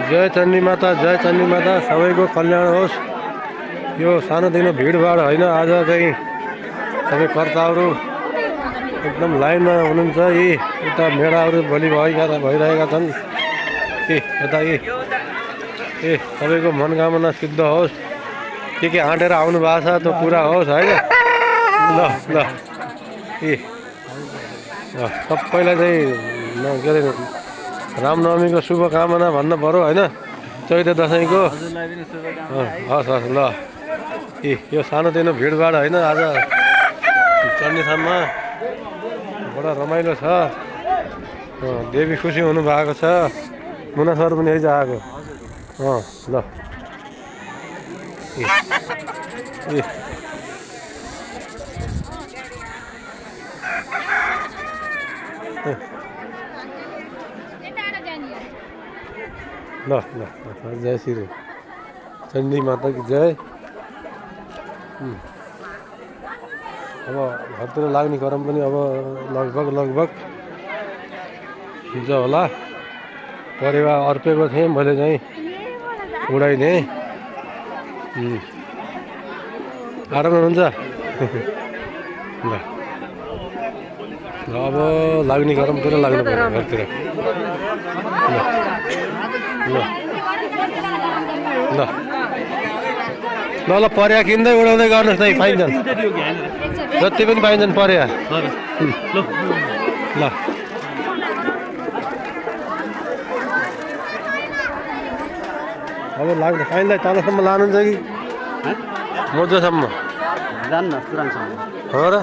जय चण्डी माता सबैको कल्याण होस्। यो सानोतिनो भिडभाड होइन, आज चाहिँ सबै कर्ताहरू एकदम लाइनमा हुनुहुन्छ। यी उता मेलाहरू भोलि भइरहेका छन्। यता सबैको मनोकामना सिद्ध होस्। के आँटेर आउनु भएको छ त्यो पुरा होस् होइन। ल ल सबैलाई चाहिँ के अरे रामनवमीको शुभकामना भन्नु पऱ्यो होइन, चैते दसैँको। हस् हस् ल। यो सानोतिनो भिडभाड होइन, आज चण्डीथानमा बडा रमाइलो छ। देवी खुसी हुनु भएको छ। मुना सर पनि यही आएको। ल ल ल जय श्री चण्डी माता की जय। अब घरतिर लाग्ने क्रम पनि अब लगभग हिजो होला। परेवा अर्पेको थिएँ मैले चाहिँ उडाइदिएँ। आराम हुन्छ। ल अब लाग्ने क्रमतिर लाग्नु पर्यो घरतिर। ल ल ल पर्या किन्दै उडाउँदै गर्नुहोस् न, पाइन्छन् जति पनि पाइन्छन् पर्या। ल अब लाग्छ पाइँदा तलसम्म लानुहुन्छ कि मजासम्म जान्न पुरानसम्म हो र।